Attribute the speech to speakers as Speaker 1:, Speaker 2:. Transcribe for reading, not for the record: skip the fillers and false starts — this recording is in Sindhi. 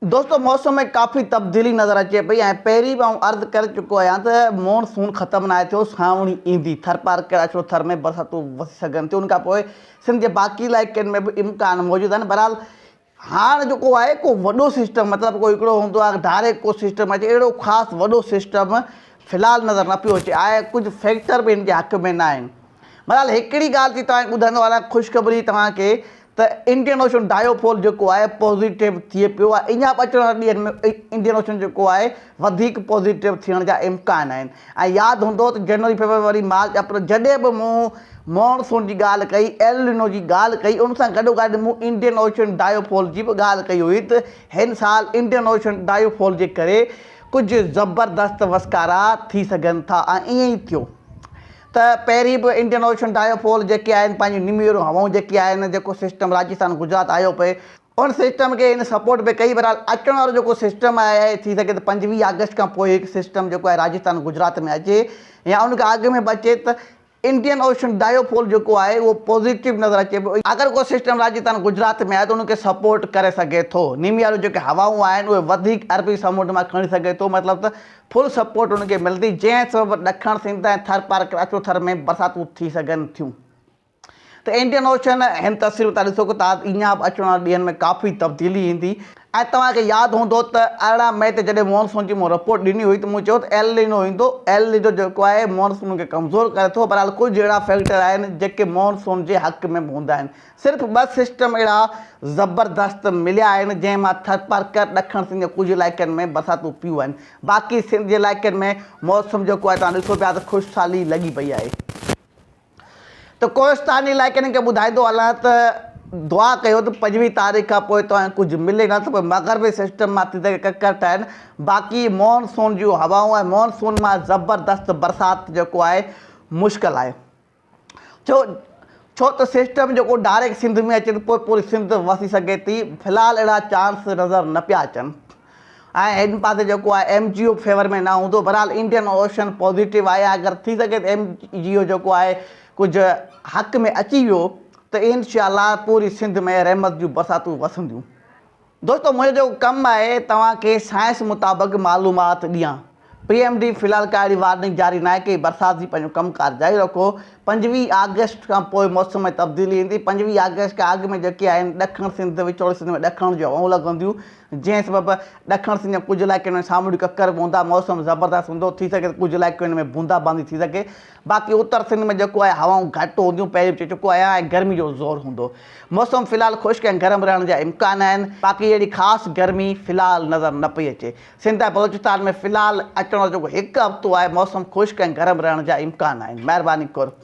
Speaker 1: دوستو موسم ۾ ڪافي تبديلي نظر اچي پئي ۽ پهرين به آئون عرض ڪري چڪو آهيان ته مون سون ختم ناهي ٿيو سانوڻي ايندي ٿرپارڪر اڇڙو ٿر ۾ برساتون وسي سگهن ٿيون ان کان پوء سنڌ جي باقي علائقن ۾ به امڪان موجود آهن بهرحال هاڻ جيڪو آهي ڪو وڏو سسٽم مطلب ڪو هڪڙو هوندو آهي ڊائريڪٽ ڪو سسٽم اچي اهڙو خاص وڏو سسٽم في الحال نظر نه پيو اچي آهي ڪجهه فيڪٽر به هن جي حق ۾ نه آهن بهرحال هڪڙي ڳالهه ٿي توهان کي ٻڌائيندو هلان خوشخبري توهان کي ته انڊين اوشن ڊايوپول جيڪو آهي پازيٽو ٿئي پيو ۽ اڃا به اچڻ وارن ڏينهن ۾ انڊين اوشن جيڪو آهي وڌيڪ پازيٽو ٿيڻ جا امڪان آهن ۽ ياد هوندو ته جنوري فيبروري مارچ اپريل جڏهن به مون مون سون جي ڳالهه ڪئي ايل نينو جي ڳالهه ڪئي ان سان گڏو گڏ مون انڊين اوشن ڊايوپول جي به ڳالهه ڪئي هئي ته هن سال انڊين اوشن ڊايوپول جي ڪري ڪجهه زبردست وسڪارا ٿي سگهن ٿا ۽ ائين ئي ٿيو. ته پهرين به انڊين اوشن ڊايوپول جيڪي آهن پنهنجون نميرون هوائون جيڪي آهن جيڪو سسٽم راجستان گجرات آيو پئي ان سسٽم کي هن سپورٽ به ڪئي بهرحال اچڻ وارو جيڪو سسٽم آهي ٿي سگهي ته 25 آگسٽ کان پوء هڪ سسٽم جيڪو آهي راجستان گجرات ۾ اچي يا ان کان اڳ ۾ به اچي ته انڊين اوشن ڊايوپول جيڪو آهي اهو پازيٽو نظر اچي پيو اگر ڪو سسٽم راجستان گجرات ۾ آهي ته ان کي سپورٽ ڪري سگهي ٿو نميارون جيڪي هوائون آهن اهي وڌيڪ عربي سمنڊ مان کڻي سگهي ٿو مطلب ته فل سپورٽ ان کي ملندي جنهن سبب ڏکڻ سنڌ ۽ ٿرپارڪر اچو ٿر ۾ برساتون ٿي سگهن ٿيون ته انڊين اوشن هن تصوير ۾ توهان ڏسو ٿا ته اڃا به اچڻ وارن ڏينهن ۾ ڪافي تبديلي ايندي ۽ توهان کي ياد هوندو ته 18 مئي تي جڏهن مونسون جي مون رپورٽ ڏني هئي ته مون چيو ته ايل نينو ايندو ايل نينو جيڪو آهي مونسون کي ڪمزور ڪري ٿو بهرحال ڪجهه اهڙا فيڪٽر آهن جيڪي مونسون جي حق ۾ به هوندا آهن صرف ٻه سسٽم اهڙا زبردست مليا آهن جنهن مان ٿرپارڪر، ڏکڻ سنڌ جي ڪجهه علائقن ۾ برساتون پيون آهن. باقي سنڌ جي علائقن ۾ موسم جيڪو آهي توهان ڏسو پيا ته خوشحالي لڳي پئي آهي. ته ڪوهستاني علائقن کي ٻڌائيندو هلان ته دعا ڪيو ته 25 تاريخ کان پوء توهان کي ڪجهه ملي نه ته پوء مغربي سسٽم مان ٿي سگهي ڪڪر ٺهن باقي مون سون جون هوائون ۽ مون سون مان زبردست برسات جيڪو آهي مشڪل آهي. ڇو ڇو ته سسٽم جيڪو ڊائريڪٽ سنڌ ۾ اچي ته پوء پوري سنڌ وسي سگهي ٿي في الحال اهڙا چانس نظر نه پيا اچن ۽ هن پاسي جيڪو آهي ايم جي او فيور ۾ نه هوندو بهرحال انڊين اوشن پازيٽو آهي اگر ٿي سگهي ته ايم جي او جيڪو آهي ڪجهه حق ۾ اچي ويو ته انشاء الله پوري سنڌ ۾ رحمت جون برساتون وسنديون. دوستو منهنجو جيڪو ڪم آهي توهان کي سائنس مطابق معلومات ڏيان. پي ايم ڊي في الحال ڪا اهڙي وارننگ جاري ناهي ڪئي برسات جي پنهنجو ڪم ڪار جاري رکو. 25 آگسٽ کان پوء موسم ۾ تبديلي ايندي. 25 آگسٽ کان اڳ ۾ جيڪي آهن ڏکڻ سنڌ وچولي سنڌ ۾ ڏکڻ جون هوائون لڳنديون جنهن سبب ڏکڻ سنڌ جي ڪجهه علائقن ۾ سامونڊي ڪڪر به هوندا موسم زبردست هوندو ٿي سگهي ته ڪجهه علائقن ۾ بوندا باندي ٿي سگهي باقي اتر سنڌ ۾ جيڪو آهي هوائون گهٽ هونديون پهرين به چئي چڪو آهيان ۽ گرمي جو زور هوندو. موسم في الحال خشڪ ۽ گرم رهڻ جا امڪان آهن. باقي اهڙي خاص گرمي في الحال نظر نه پئي اچي. سنڌ ۽ بلوچستان ۾ في الحال اچڻ وارو جيڪو هڪ هفتو آهي موسم خشڪ ۽ گرم رهڻ جا امڪان آهن. مهرباني قرب.